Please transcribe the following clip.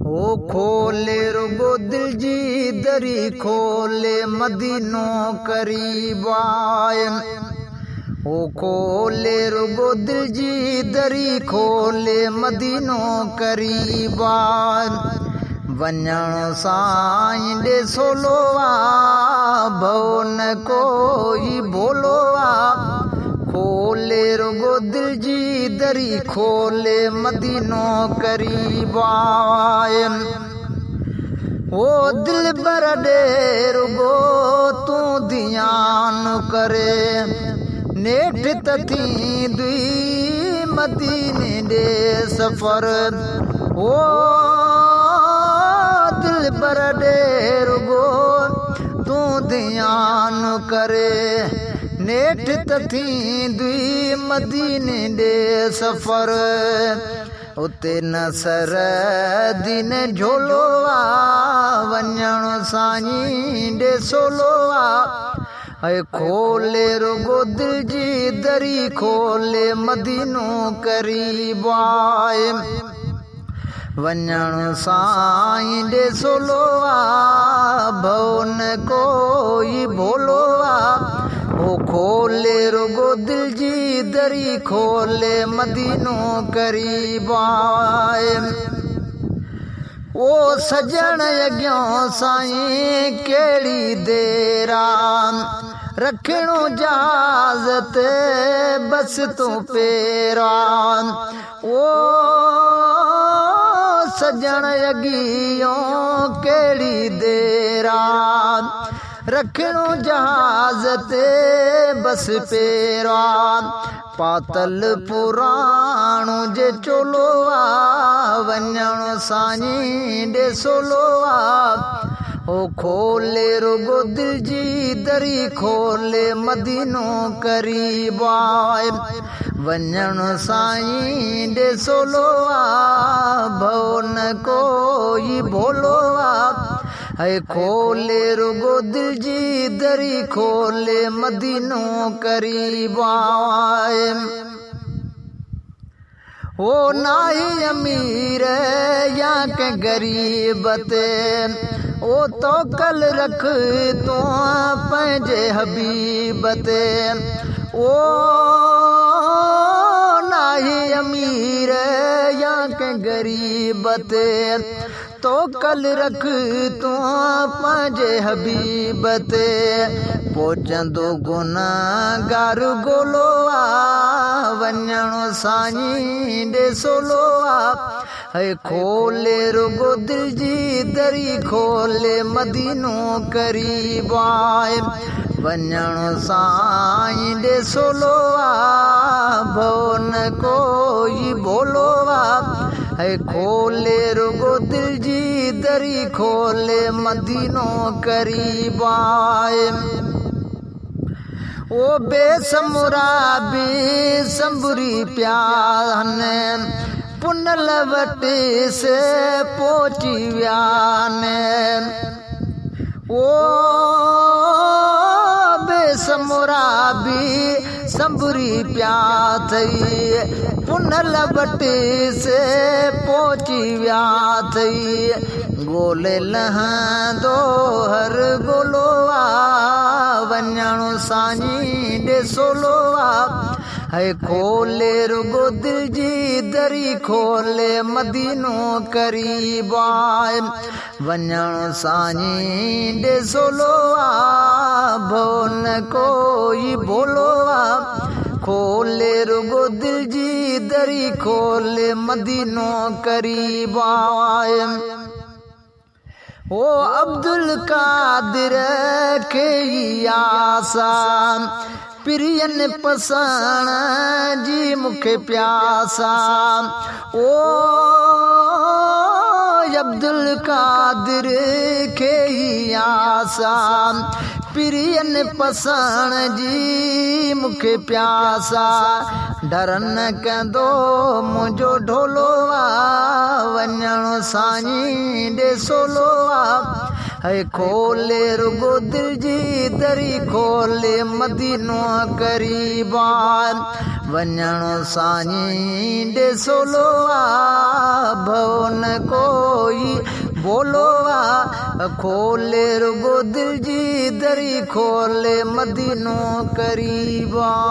او کولي رڳو دل جي دري کولي مدينو قريب آء او کولي رڳو دل جي دري کولي مدينو قريب آء وڃڻ سائين ڏي سولو آ ڀؤ نه ڪوئي ڀولو آ کولي رڳو دل جي دري کولي مدينو قريب آ او دلبر ڏي رڳو تون ڌيان ڪري نيٺ ته ٿيندي مديني ڏي سفر او دلبر ڏي رڳو تون ڌيان ڪري نيٺ ته ٿيندي مديني ڏي سفر اتي نصر دين جهولو آ وڃڻ سائين ڏي سولو آ اي کولي رڳو دل جي دري کولي مدينو قريب آ وڃڻ سائين ڏي سولو آ ڀؤ نه ڪوئي ڀولو آ او کولي رڳو دل جي دري کولي مدينو قريب آ او سڄڻ اڳيون سائين ڪهڙي دير آ رکڻو جهاز تي بس تون پير آ او سڄڻ اڳيون ڪهڙي دير آ رکڻو جهاز تي بس پير آ پاتل پراڻو جي چولو آ وڃڻ سائين ڏي سولو آ او کولي رڳو دل جي دري کولي مدينو قريب آ وڃڻ سائين ڏي سولو آ ڀؤ نه ڪوئي ڀولو آ اي کولي رڳو دل جي دري کولي مدينو قريب آ او ناهي امير يا ڪنهن غريب تي او توڪل رک تون پنهنجي حبيب تي او ناهي امير يا ڪنهن غريب تي توڪل رک تون پنهنجي حبيب تي پهچندو گنهگار گولو آ وڃڻ سائين ڏي سولو آ هي کولي رڳو دل جي دري کولي مدينو قريب آ وڃڻ سائين ڏي سولو آ ڀؤ نه ڪوئي ڀولو آ هي کولي رڳو دل جي دري کولي مدينو قريب آ او بي سمورا به سنڀري پيا هن پنهل وٽ سي پهچي ويا آهن او بي سمورا به سنڀري پيا اٿئي پنهل وٽ سي پهچي ويا اٿئي ڳولي لهندو هر ڳولو آ وڃڻ سائين ڏي سولو آ هي کولي رڳو دل جي دري کولي مدينو قريب آ وڃڻ سائين ڏي سولو آ ڀؤ نه ڪوئي ڀولو آ کولي رڳو دل جي دري کولي مدينو قريب آ او عبدالقادر کي ئي آس آ پرين پسڻ جي مون کي پياس آ او عبدالقادر کي ئي آس آ پرين پسڻ جي مون کي پياس آ ڍرن ڪندو منهنجو ڍولو آ وڃڻ سائين ڏي سولو آ. هي کولي رڳو دل جي دري کولي مدينو قريب آ وڃڻ سائين ڏي سولو آ ڀؤ نه ڪوئي ڀولو آ کولي رڳو دل جي دري کولي مدينو قريب آ.